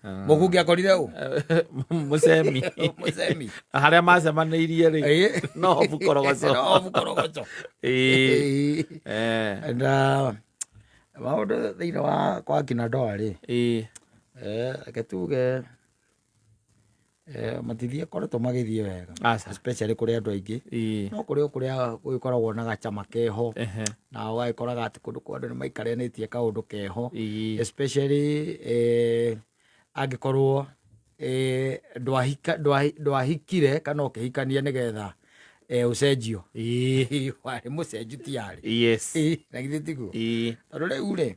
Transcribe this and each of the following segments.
Mũkungi akorire ũ? Mũcemi. Mũcemi. Harĩa macemanĩirie rĩ, no hobu korogoco. No hobu korogoco. Ĩĩ. Eh. Na maũndũ thĩinĩ wa kwa kina ndoa rĩ, reke tuge matithiĩ koretwo magĩthiĩ wega. Aca. Especially kũrĩ andũ aingĩ. No kũrĩ o kũrĩa gũgĩkoragwo na gacama keho, na ũgagĩkoraga atĩ kũndũ kwa andũ nĩ maikaranĩtie kaũndũ keho. Especially angĩkorwo ndwahikire kana ũkĩhikania nĩgetha ũcenjio. Warĩ mũcenju tiarĩ. Na githĩ tiguo? Tondũ rĩu rĩ,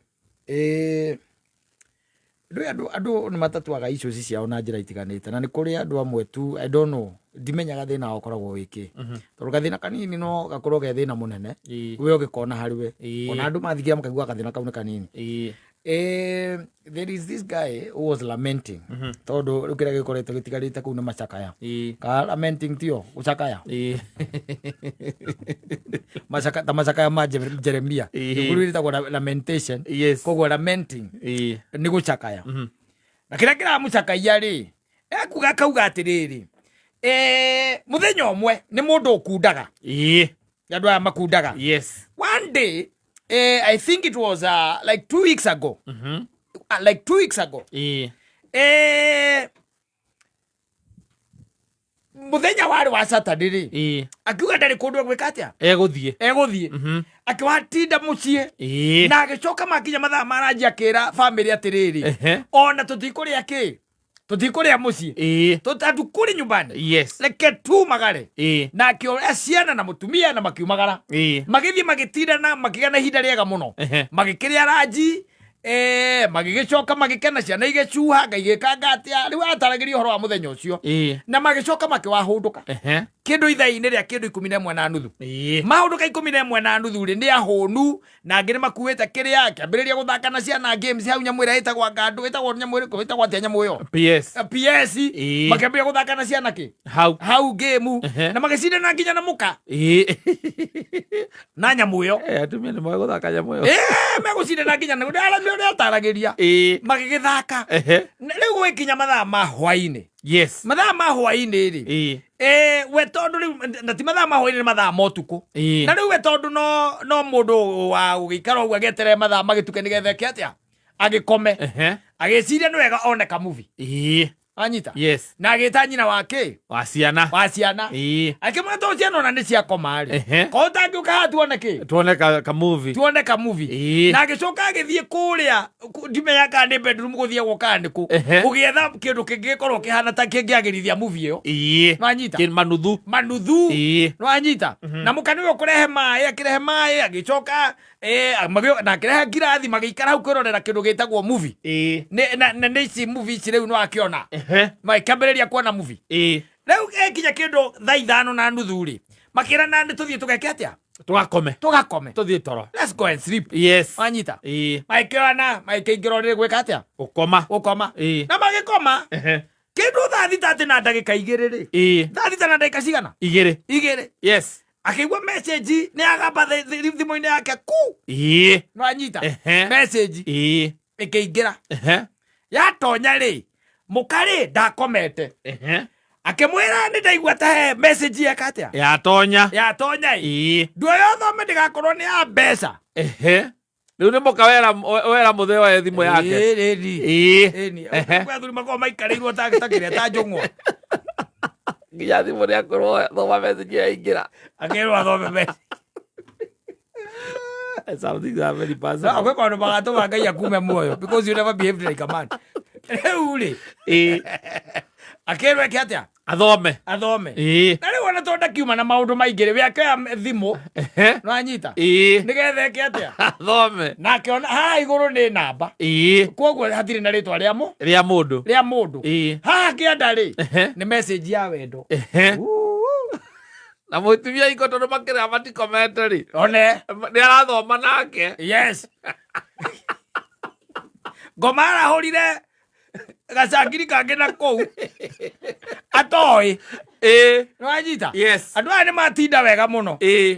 ndũĩ andũ nĩ matatuaga issues ciao na njĩra itiganĩte, na nĩ kũrĩ andũ amwe tu, I don't know, ndimenyaga thĩna wao ũkoragwo wĩ kĩ. Tondũ gathĩna kanini no gakorwo ge thĩna mũnene, we ũgĩkona harĩ we. Ona andũ mathikia makaigua gathĩna kau nĩ kanini. There is this guy who was lamenting, tondũ rĩu kĩrĩa gĩkoretwo gĩtigarĩte kũu nĩ macakaya. Ka lamenting tio gũcakaya? Macaka, ta macakaya ma Jeremia. Gĩkũyũ rĩtagwo lamentation. Koguo lamenting nĩ gũcakaya. Na kĩrĩa kĩramũcakaia rĩ, ekuga akauga atĩrĩrĩ, mũthenya ũmwe nĩ mũndũ ũkundaga. Andũ aya makundaga. One day, I think it was like 2 weeks ago. Like 2 weeks ago. Mũthenya warĩ wa Saturday rĩ, akiuga ndarĩ kũndũ egwĩka atĩa? Egũthiĩ. Egũthiĩ. Akĩwatinda mũciĩ. Na agĩcoka makinya mathaa ma ranji akĩra bamĩrĩ atĩrĩrĩ, ona tũtikũrĩa kĩ? Tũtikũrĩa mũciĩ. Tũtatukũrĩ nyumbani. Reke tumagare. Na akĩoya ciana na mũtumia na makiumagara. Magĩthiĩ magĩtinda na makĩgĩa na ihinda rĩega mũno. Magĩkĩrĩa ranji, magĩgĩcoka magĩkena, ciana igĩcuha, ngai igĩkanga atĩa, rĩu ataragĩria ũhoro wa mũthenya ũcio. Na magĩcoka makĩwahũndũka kĩndũ ithaa-inĩ rĩa kĩndũ 11:30. Mahũndũka 11:30 rĩ, nĩ ahũnu na angĩ nĩ makuĩte kĩrĩa, akĩambĩrĩria gũthaka na ciana games hau, nyamũ ĩrĩa ĩtagwo ngandũ, ĩtagwo nyamũ ĩrĩkũ, ĩtagwo atĩa nyamũ ĩyo? PS. PS. Makĩambĩrĩria gũthaka na ciana kĩ hau hau game, na magĩcindana nginya na mũka na nyamũ ĩyo. Atumia nĩ moĩ gũthaka nyamũ ĩyo. Megũcindana nginya na ũrĩa ataragĩria, magĩgĩthaka. Na rĩu gwĩkinya mathaa ma hwainĩ, mathaa ma hwainĩ rĩ, we tondũ rĩu na ti mathaa ma hwainĩ, nĩ mathaa ma ũtukũ. Na rĩu we tondũ no mũndũ wa gũgĩikara ũguo agĩeterere mathaa magĩtuke nĩgetha eke atĩa? Agĩkome. Agĩciria nĩ wega one kamuvi. Anyita. Na agĩta nyina wa kĩ? Wa ciana. Wa ciana. Akĩmwĩra tondũ ciana ona nĩ ciakoma rĩ, ko ũtangĩũka haha tuone kĩ? Tuone ka movie. Tuone kamuvi. Na agĩcoka agĩthiĩ kũrĩa ndimenyaga kana nĩ bedroom gũthiagwo kana nĩ kũ, gũgĩetha kĩndũ kĩngĩgĩkorwo kĩhana ta kĩngĩagĩrithia movie ĩyo. Nĩwanyita? Manuthu. Manuthu. Nĩwanyita? Na mũka nĩwe ũkũrehe maĩ, akĩrehe maĩ, agĩcoka na akĩrehe ngirathi, magĩikara hau kwĩrorera kĩndũ gĩtagwo movie. Na nĩ ici movie ici rĩu nĩwakĩona, magĩkĩambĩrĩria kuona movie. Rĩu ĩkinya kĩndũ thaa 5:30 rĩ, makĩrana nĩ tũthiĩ tũgeke atĩa? Tũgakome. Tũgakome. Tũthiĩ toro. Let's go and sleep. Wanyita? Magĩkĩoyana, magĩkĩingĩra ũrĩrĩ gwĩka atĩa? Gũkoma. Gũkoma. Na magĩkoma. Kĩndũ thaa 6 atĩ na ndagĩka 2 rĩ, thaa 6 na ndagĩka cigana? 2. 2. Akĩigua message nĩ agamba thimũ-inĩ yake ku. Nĩwanyita? Message ĩkĩingĩra. Yatonya rĩ, mũka rĩ ndakomete. Akĩmwĩra nĩ ndaigua ta he message yeka atĩa? Yatonya. Yatonya ĩ. Nduoya ũthome ndĩgakorwo nĩ ya mbeca. Rĩu nĩ mũka wera mũthee oe thimũ yake. Ĩĩ, ĩni. Ĩni. Kwĩ athuri makoragwo maikarĩirwo ta kĩrĩa, ta njũng'wa. Nginya thimũ nĩ akwĩrwo thoma message yaingĩra. Akĩrwo athome message. Something that very No, personal. kwĩ maũndũ magatũma Ngai akume muoyo because you never behaved like a man. Rĩu rĩ, akĩrwo eke atĩa? Athome. Athome. Na rĩu ona tondũ ndakiuma na maũndũ maingĩ rĩ, we akĩoya thimũ. Nĩwanyita? Nĩgetha eke atĩa? Athome. Na akĩona haha igũrũ nĩ namba. Koguo hatirĩ na rĩtwa rĩa mũ Rĩa mũndũ. Rĩa mũndũ. Haha kĩanda rĩ, nĩ message ya wendo. Na mũtumia iko tondũ makĩrĩa matikomete rĩ, One. Nĩ arathoma nake. Yes. Ngoma arahũrire gacangiri kangĩ na kũu atoĩ. Nĩwanyita? Yes. Andũ aya nĩ matinda wega mũno.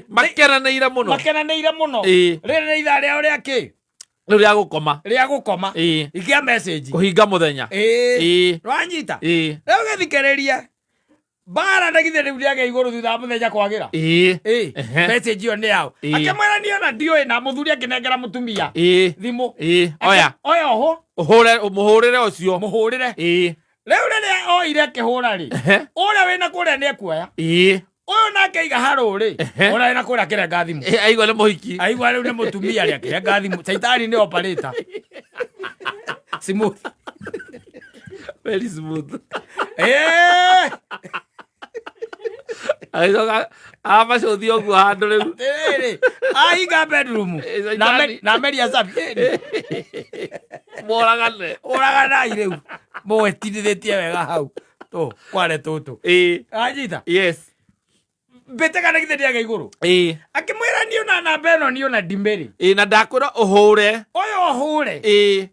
Makenanĩire mũno. Makenanĩire mũno. Rĩrĩ nĩ ithaa rĩao rĩa kĩ? Rĩu rĩa gũkoma. Rĩa gũkoma. Ĩĩ. Ikia message. Kũhinga mũthenya. Ĩĩ. Ĩĩ. Nĩwanyita? Ĩĩ. Rĩu gĩthikĩrĩrie, mbara na githĩ rĩu rĩagĩa igũrũ thutha wa mũthenya kwagĩra. Ĩĩ. Ĩĩ. Ehe. Message ĩyo nĩ yao. Ĩĩ. Akĩmwĩra niĩ ona ndiũĩ, na mũthuri akĩnengera mũtumia Ĩĩ. thimũ. Ĩĩ. Oya. Oya ũhũ. Ũhũre, mũhũrĩre ũcio. Mũhũrĩre. Ĩĩ. Rĩu rĩrĩa oire akĩhũra rĩ, Ehe. ũrĩa wĩna kũrĩa nĩ ekuoya. Ĩĩ. Ũyũ nake aiga harũ rĩ, Ehe. ũrĩa wĩna kũrĩa akĩrenga thimũ. Ĩĩ, aigua nĩ mũhiki. Aigua rĩu nĩ mũtumia rĩ, akĩrenga thimũ. Caitani nĩ operator. Smooth. Very smooth. Ĩĩ. Agĩcoka amacũthia ũguo handũ rĩu. Atĩrĩrĩ, ahinga bedroom. Ĩĩ, Na caitani. na meria safi. Moragane. Ũraganai rĩu. Mũgĩtindithĩtie wega hau. Tũ, kware tũtũ. Ĩĩ. Anyita. Yes. Mbĩtĩka na githĩ ndĩaga igũrũ. Ĩĩ. Akĩmwĩra niĩ ona namba ĩno niĩ ona ndimĩrĩ. Ĩĩ, na ndakwĩra ũhũre. Ũyũ ũhũre. Ĩĩ.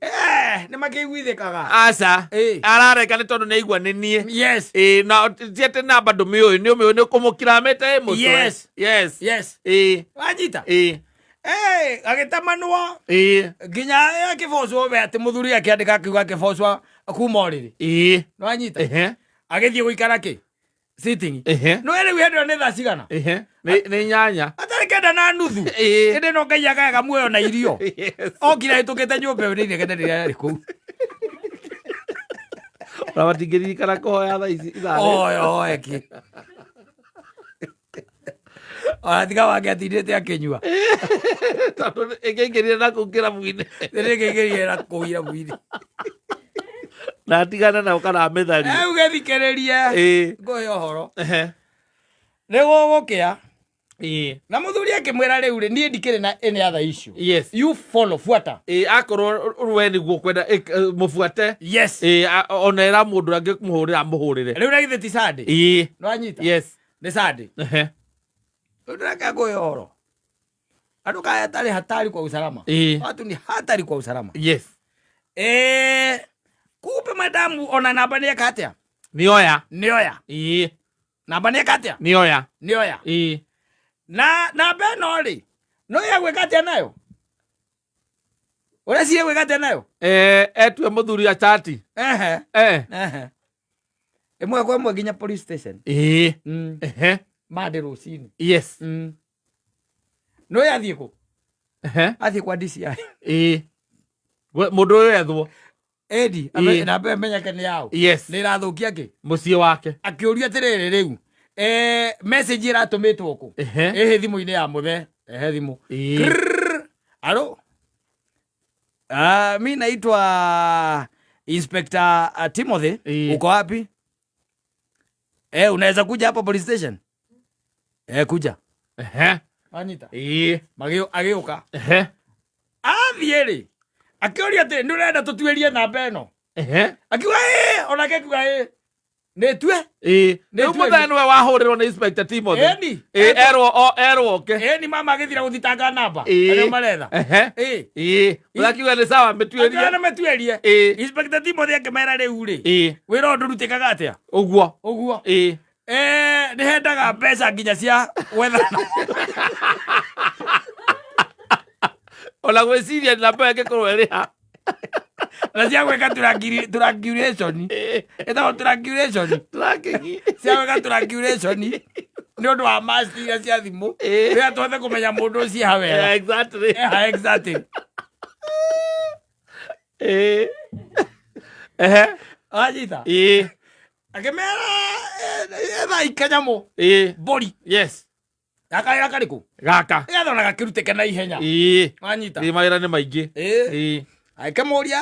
Nĩ makĩiguithĩkaga. Aca. Ĩĩ. Arareka nĩ tondũ nĩ aigua nĩ niĩ. Yes. Ĩĩ, na ti atĩ namba ndũmĩũĩ, nĩ ũmĩũĩ, nĩ ũkũmũkiramĩte ĩ mũtwe. Yes. Yes. Yes. Ĩĩ. Wanyita? Ĩĩ. Agĩtamanwo Ĩĩ. nginya akĩbocwo we atĩ mũthuri akĩandĩka akiuga akĩbocwa kuma ũrĩrĩ. Ĩĩ. Nĩwanyita? Ehe. Agĩthiĩ gũikara kĩ? Sitting. Ehe. No rĩu hĩndĩ ĩyo nĩ thaa cigana? Ehe. Nĩ 8. Atarĩ 9:30. Ĩĩ. Ĩndĩ no Ngai agaga muoyo na irio. Yes. Okire ahĩtũkĩte nyũmba ĩyo nĩ inegene rĩrĩa rĩarĩ kũu. Ona matingĩririkana kũhoya thaa ici ithaa rĩrĩ. Oe oe kĩ. Ona tiga wake atindĩte akĩnyua. Tondũ ĩngĩingĩrire na kũu kĩrabu-inĩ. Rĩrĩ na kũu irabu-inĩ. Na atigane nao kana amĩtharie. Rĩu gĩthikĩrĩrie. Ĩĩ. Ngũhe ũhoro. Ehe. Nĩ gũgũkĩa. Ĩĩ. Na mũthuri akĩmwĩra rĩu rĩ, niĩ ndikĩrĩ na any other issue. Yes. You follow, fuata. Ĩĩ, akorwo we nĩguo kwenda mũbuate. Yes. Ĩĩ, ona ĩra mũndũ angĩmũhũrĩra amũhũrĩre. Rĩu na githĩ ti Sunday? Ĩĩ. Nĩwanyita? Yes. Nĩ Sunday. Ehe. Rĩu ndĩreka ngũhe ũhoro. Andũ kaya hatari hatari kwa usalama. Ĩĩ. Watu ni hatari kwa usalama. Yes. Kumbe madamu ona namba nĩ eka atĩa? Nĩoya. Nĩoya. Ĩĩ. Namba nĩ eka atĩa? Nĩoya. Nĩoya. Ĩĩ. Na namba ĩno rĩ, no ya gwĩka atĩa nayo? Ũreciria gwĩka atĩa nayo? Etue mũthuri achati. Ehe. Ehe. Ĩmwe kwa ĩmwe nginya police station. Ĩĩ. Ehe. Mande rũcinĩ. Yes. No yathiĩ kũ? Ehe. Athiĩ kwa DCI. Ĩĩ. Mũndũ ũyũ ethwo. Edi, Ĩĩ. namba ĩyo ĩmenyeke nĩ yaũ. Yes. Nĩ ĩrathũkia kĩ? Mũciĩ wake. Akĩũrio atĩrĩrĩ rĩu, message ĩratũmĩtwo kũ? Ehe. Ĩhĩ thimũ-inĩ ya mũthee. Ehe thimũ. Ĩĩ. Krrrr. Alo? Mi naitwa Inspector Timothy. Ĩĩ. Uko wapi? Unaweza kuja hapo police station? Kuja. Ehe. Wanyita? Ĩĩ. Agĩũka. Ehe. Athiĩ rĩ, akĩũria atĩrĩ, nĩ ũrenda tũtuĩrie namba ĩno? Ehe. Akiuga ĩĩ, onake akiuga ĩĩ. Nĩ tue? Ĩĩ. Nĩ Rĩu tuĩrie. mũthee nĩwe wahũrĩrwo nĩ Inspector Timothy. Ĩni. Ĩĩ, erwo oke. Ĩni mama agĩthira gũthitanga namba. Ĩĩ. Arĩa maretha. Ehe. Ĩĩ. Ĩĩ. Mũthee akiuga nĩ sawa Akiuga mĩtuĩrie. nĩ mĩtuĩrie. Ĩĩ. Inspector Timothy akĩmera rĩu rĩ, Ĩĩ. wĩra ũyũ ndũrutĩkaga atĩa? Ũguo. Ũguo. Ĩĩ. Nĩ hendaga mbeca nginya cia gwethana. Ona gwĩciria namba ĩyo ĩngĩkorwo ĩrĩ ha. Na cia gwĩka triangulation. Ĩtagwo triangulation. Tracking. Cia gwĩka triangulation. Nĩ ũndũ wa masti iria cia thimũ. Ĩĩ. Rĩrĩa tũhote kũmenya mũndũ ũcio ha wega. Yeah, exactly. Ha exactly. Ĩĩ. Ehe. Wanyita? Ĩĩ. Akĩmera ethai kanyamũ. Ĩĩ. Mbũri. Yes. Gaka karĩkũ? Gaka. Nĩgetha ona gakĩrutĩke na ihenya. Ĩĩ. Wanyita? Ĩĩ, mawĩra nĩ maingĩ. Ĩĩ. Ĩĩ. Akĩmũria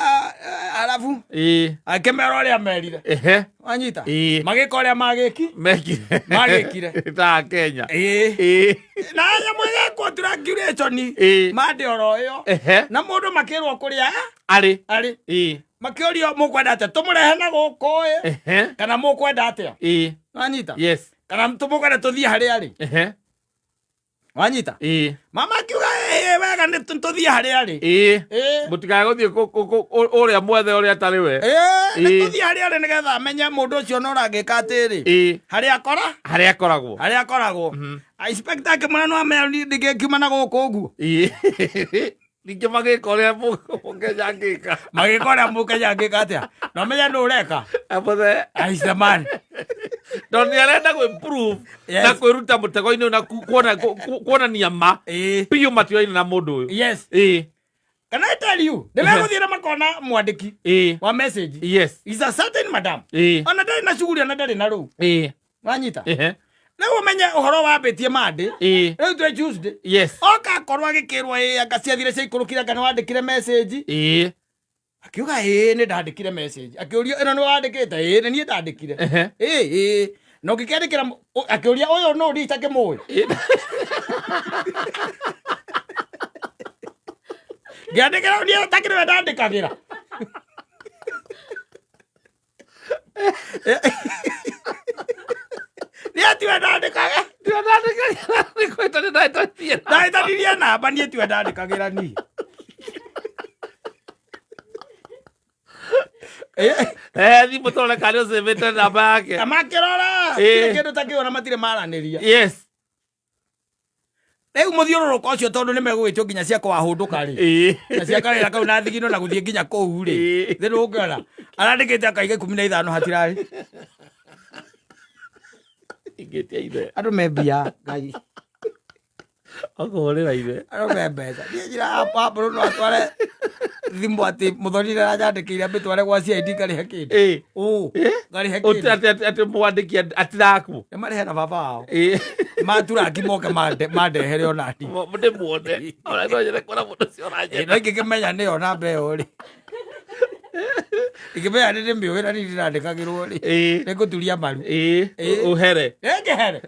arabu. Ĩĩ. Akĩmera ũrĩa merire. Ehe. Wanyita? Ĩĩ. Magĩka ũrĩa magĩki? Mekire. Magĩkire. Ta Kenya. Ĩĩ. Ĩĩ. Na nyamũ ĩgekwo triangulation. Ĩĩ. Mande oro ĩyo. Ehe. Na mũndũ makĩrwo kũrĩa Arĩ. arĩ. Ĩĩ. Makĩũrio mũkwenda atĩa? Tũmũrehe na gũkũ ĩ? Ehe. Kana mũkwenda atĩa? Ĩĩ. Wanyita? Yes. Kana tũmũkwenda tũthiĩ harĩa arĩ? Ehe. Wanyita? Ĩĩ. Mama akiuga ĩĩ wega nĩ tũthiĩ harĩa arĩ. Ĩĩ. Ĩĩ. Mũtikae gũthiĩ ũrĩa mwethe ũrĩa atarĩ we. Ĩĩ, nĩ Ĩĩ. tũthiĩ harĩa arĩ nĩgetha amenye mũndũ ũcio no ũrangĩka atĩrĩ. Ĩĩ. Harĩa akora? Harĩa akoragwo. Harĩa akoragwo. Inspector akĩmwĩra no amenya ndingĩkiuma na gũkũ ũguo. Ĩĩ. Ningĩ magĩka ũrĩa Mũkenya angĩka. Magĩka ũrĩa Mũkenya angĩka atĩa? Na ũmenye nũ ũreka? Mũthee. He's the man. Tondũ nĩ arenda gwĩ-improve na kwĩruta mũtego-inĩ ũyũ na kuonania ma biũ matioaine na mũndũ ũyũ. Yes. Can I tell you? Nĩ megũthiĩ na makona mwandĩki wa message. Yes. Is a certain madam. Ona ndarĩ na shughuli, ona ndarĩ na rũu. Wanyita? Rĩu ũmenye ũhoro wambĩtie Monday. Rĩu twĩ Tuesday. Yes. Oka akorwo agĩkĩrwo ĩ anga ciathire ciaikũrũkire anga nĩ wandĩkire message. Akiuga ĩ nĩ ndandĩkire message. Akĩũrio ĩno nĩ wandĩkĩte? Ĩ nĩ niĩ ndandĩkire. Ĩ ĩ. Na ũngĩkĩandĩkĩra akĩũria ũyũ nũ niĩ itakĩmũĩ. Ngĩandĩkĩra niĩ ũtakĩrĩ we ndandĩkagĩra. Niĩ tiwe ndandĩkaga. Tiwe ndandĩkagĩra, nĩ kwĩta nĩ ndahĩtanirie. Ndahĩtanirie namba, niĩ tiwe ndandĩkagĩra niĩ. Thimũ tũrore kana nĩ ũcĩvĩte namba yake. Na makĩrora, gũtirĩ kĩndũ ta kĩu ona matirĩ maranĩria. Yes. Rĩu mũthiũrũrũko ũcio tondũ nĩ megũgĩtio nginya cia kwahũndũka rĩ. Na cia karĩra kau na thigino na gũthiĩ nginya kũu rĩ. Thĩ ndũngĩona. Arandĩkĩte akaiga 15 hatirarĩ. Ingĩtia ithe. Andũ me mbia, Ngai. Akũhũrĩra ithe. Andũ me mbeca. Niĩ njĩra ya Pablo no atware thimũ atĩ mũthoni aranyandĩkĩire ambĩtware gwa CID ngarĩhe kĩndũ. Ũ, ngarĩhe kĩndũ. Atĩ mwandĩki atiraku. Nĩ marĩhe na baba wao. Maturangi moke mandehere ona niĩ. Ndĩmuone. Ona no nyende kuona mũndũ ũcio ũranjenda. No ingĩkĩmenya nĩyo namba ĩyo rĩ. Ingĩmenya nĩ ndĩmĩũĩ na niĩ ndĩrandĩkagĩrwo rĩ. Nĩ ngũturia maru. Ũhere. Ngĩhere.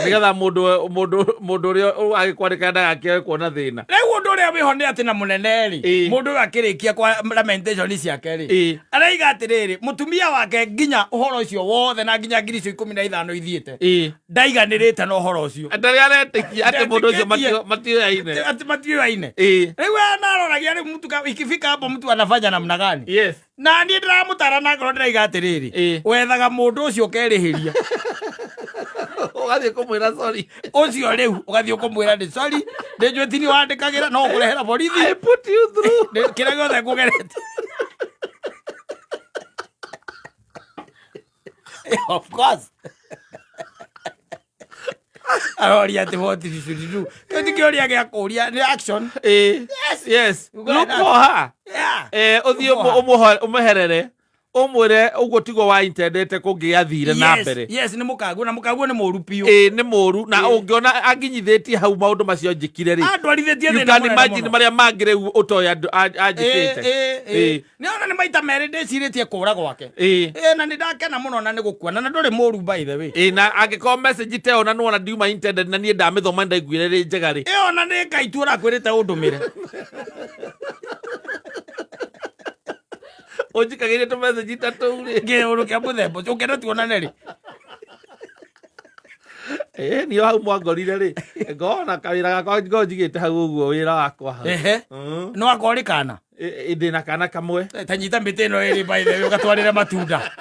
Nĩgetha mũndũ ũrĩa agĩkwandĩka ndagakĩoe kuona thĩna. Rĩu ũndũ ũrĩa wĩho nĩ atĩ na mũnene rĩ, mũndũ ũyũ akĩrĩkia kwa lamentation ciake rĩ, araiga atĩrĩrĩ, mũtumia wake nginya ũhoro ũcio wothe na nginya ngiri icio 15 ithiĩte, ndaiganĩrĩte na ũhoro ũcio. Ndarĩ aretĩkia atĩ mũndũ ũcio matioyaine. Atĩ matioyaine. Rĩu anaroragia rĩu mtu ikifika hapo mtu anafanya namna gani? Yes. Na niĩ ndĩramũtara na ngoro ndĩraiga atĩrĩrĩ, wethaga mũndũ ũcio ũkerĩhĩria. Ũgathiĩ kũmwĩra sorry. Ũcio rĩu ũgathiĩ ũkũmwĩra nĩ sorry, nĩ njũĩ ti niĩ wandĩkagĩra, no ũkũrehera borithi. I put you through. Nĩ kĩrĩa gĩothe ngũgerete. Of course. Aroria atĩ what you should do. Kĩu ti kĩũria gĩa kũũria, nĩ action. Yes. Yes. You got Look that. for her. Yeah. Ũthiĩ Look for her. ũmũherere ũmwĩre ũguo tiguo wa intendete kũngĩathire na Yes, mbere. yes, nĩ mũkaguo na mũkaguo nĩ mũũru biũ. Nĩ mũũru na ũngĩona anginyithĩtie hau maũndũ macio njĩkire rĩ. Andwarithĩtie You thĩna can mũnene imagine mũno. marĩa mangĩ rĩu ũtoĩ anjĩkĩte. Nĩ ona nĩ maita merĩ ndĩcirĩtie kũra gwake. Na nĩ ndakena mũno na nĩ gũkuona na ndũrĩ mũũru by the way. Na angĩkorwo message ta ĩyo na nĩwona ndiuma intended na niĩ ndamĩthoma ndaiguire ĩrĩ njega rĩ. Ĩyo ona nĩ Ngai tu ũrakwĩrĩte ũndũmĩre. Ũnjikagĩrie tũ message ta tũu rĩ. Kĩũndũ kĩa mũthemba ũcio ũngĩenda tuonane rĩ. Niĩ hau mwangorire rĩ, ngona kawĩra gakwa ngorwo njigĩte hau ũguo wĩra wakwa hau. Nĩ wakwa ũrĩ kana? Ndĩna kana kamwe. Ta nyita mĩtĩ ĩno ĩrĩ by the way ũgatwarĩre matunda.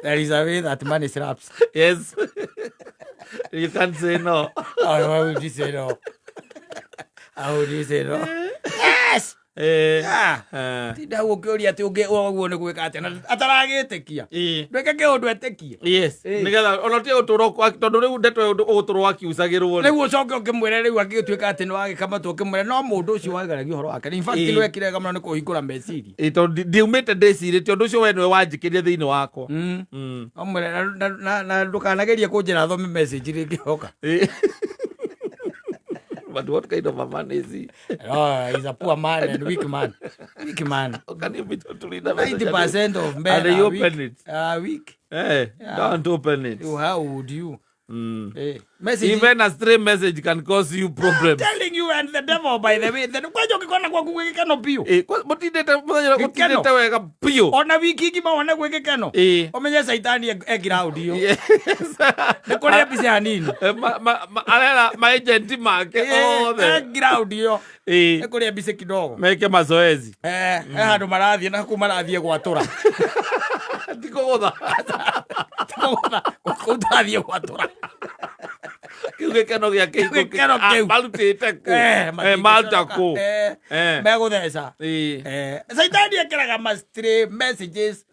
There is a way that money slaps. Yes. You can't say no. Oh, why would you say no? How would you say no? Yes. Yeah. Tinda hau ũkĩũria atĩ ũguo nĩ gwĩka atĩa na ataragĩtĩkia. Ndwĩke kĩũndũ etĩkie. Yes. Nĩgetha ona ti gũtũra tondũ rĩu ndeto ĩyo ũgũtũrwo akiucagĩrwo rĩ. Rĩu ũcoke ũkĩmwĩre rĩu agĩtuĩka atĩ nĩ wagĩka matũ ũkĩmwĩre no mũndũ ũcio wageragia ũhoro wake. In fact, nĩ wekire wega mũno nĩ kũhingũra meciria. Tondũ ndiumĩte ndĩcirĩtie ũndũ ũcio we nĩwe wanjĩkĩrire thĩinĩ wakwa. Ũmwĩre na ndũkanagerie kũnjĩra thome message rĩngĩ hoka. But what kind of a man is he? Oh, he's a poor man and weak man. Weak man. How can you be totally in a message? 90% of men And you are open weak. it. Are weak. Hey, Yeah. Don't open it. You, how would you? Message. Even a stray message can cause you problems. I'm telling you, and the devil, by the way, then kwanja ũngĩkona gwaku gwĩ gĩkeno biũ. Mũtindĩte mũthenya Gĩkeno. ũtindĩte wega biũ. Ona wiki ngima wone gwĩ gĩkeno. Ũmenye caitani e ground iyo. Yes. Nĩ kũrĩa mbica hanini. Arera maagent make othe. E ground iyo. Nĩ kũrĩa mbica kidogo. Meke mazoezi. He handũ marathiĩ na kũu marathiĩ gwatũra. Ti kũgũtha. Ti kũgũtha. Kũu tũrathiĩ gwatũra. Kĩu gĩkeno gĩa kĩhiko. Gĩkeno kĩu. Marutĩte kũ? Maruta kũ? Megũtheca. Caitani ekĩraga ma stray messages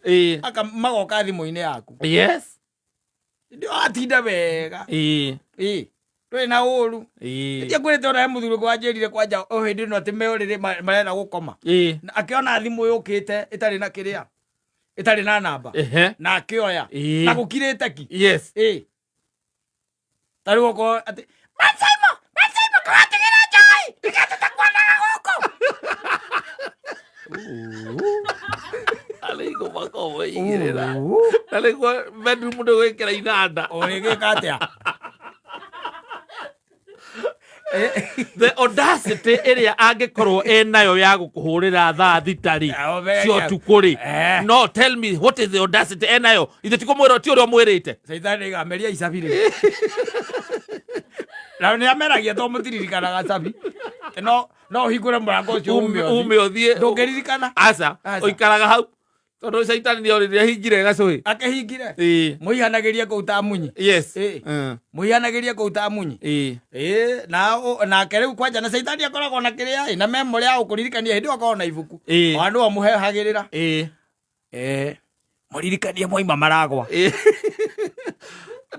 aka magoka thimũ-inĩ yaku. Ndio atinda wega. Ĩ, ndũrĩ na ũru. Ndiakwĩrĩte ona he mũthuri ũngĩ wanjĩrire kwanja o hĩndĩ ĩno atĩ me ũrĩrĩ marenda gũkoma. Na akĩona thimũ yũkĩte ĩtarĩ na kĩrĩa, ĩtarĩ na namba. Na akĩoya. Na gũkirĩte ki. Ĩ. Ta rĩu okorwo atĩ Mansaimo, Mansaimo kũratigĩra njohi, nĩkĩo tũtakuonaga gũkũ. Arĩ igũma kũmũigĩrĩra. Na nĩguo bedroom nĩ gwĩkĩra inanda. Ũrĩgĩka atĩa? The audacity ĩrĩa angĩkorwo enayo ya gũkũhũrĩra thaa 6 rĩ cia ũtukũ rĩ. No tell me what is the audacity enayo. Ithe ti kũmwĩra, ti ũrĩa ũmwĩrĩte. Caitani igameria icabi rĩ. Na nĩ ameragia to mũtiririkanaga cabi. No no ũhingũre mũrango ũcio ume ũthiĩ. Ume ũthiĩ. Ndũngĩririkana. Aca, Aca. ũikaraga hau. Tondũ caitani nĩ orĩrĩa ahingire gacũhĩ. Akĩhingire. Ĩĩ. Mũihanagĩrie kũu ta munyi. Yes. Ĩĩ. Mũihanagĩrie kũu ta munyi. Ĩĩ. Ĩĩ, na nake rĩu kwanja na caitani akoragwo na kĩrĩa ĩ, na memory ya gũkũririkania hĩndĩ ĩyo akoragwo na ibuku. Ĩĩ. Ona nĩwe ũmũhehagĩrĩra. Ĩĩ. Ĩĩ. Mũririkanie mwaima maragwa. Ĩĩ.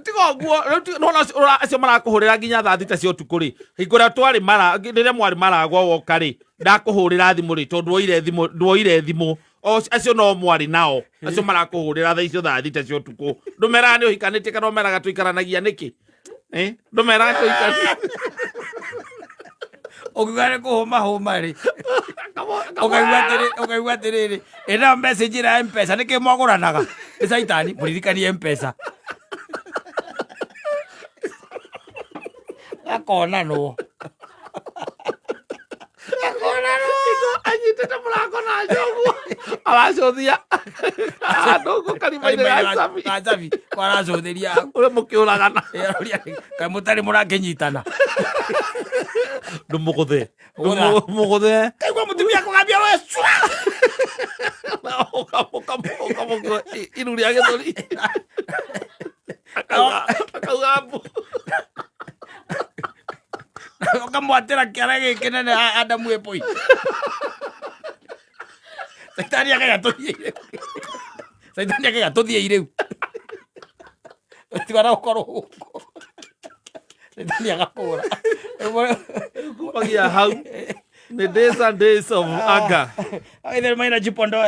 Tiga ũguo, rĩu nĩwona acio marakũhũrĩra nginya thaa 6 cia ũtukũ rĩ, hingo ĩrĩa twarĩ mara, rĩrĩa mwarĩ maragwa woka rĩ, ndakũhũrĩra thimũ rĩ, tondũ ndwoire thimũ, ndwoire thimũ. O acio no mwarĩ nao, acio marakũhũrĩra thaa icio thaa 6 cia ũtukũ. Ndũmeraga nĩ ũhikanĩtie kana ũmeraga tũikaranagia nĩkĩ? Ndũmeraga tũikaranagia. Ũkiuga nĩ kũhũma hũma rĩ. Ũkaigua atĩrĩrĩ, ĩno message ĩra M-Pesa, nĩkĩ mwagũranaga? Nĩ caitani, mũririkanie M-Pesa. Gakonanwo. Anyitĩte mũrango na njogu. Aracũthia. Handũ ũguo karima-inĩ ga cabi. Ga cabi, aracũthĩria hau. Ũrĩa mũkĩũragana. Kaĩ mũtarĩ mũrakĩnyitana. Ndũmũgũthe. Gũtha. Ndũmũgũthe. Kaigua mũtumia kũgambia we cua. Ũkamũkua iru rĩa gĩthũri. Akauga mbu. Ũkamwatĩra kĩara gĩkĩ nene Adamu ĩpũi. Caitani akaiga tũthiĩ rĩu. Caitani akaiga tũthiĩ rĩu. Tigana gũkorwo gũkũ. Caitani agakũra. Kumagia hau. Nĩ days and days of anger. Aithe maina jipondoe.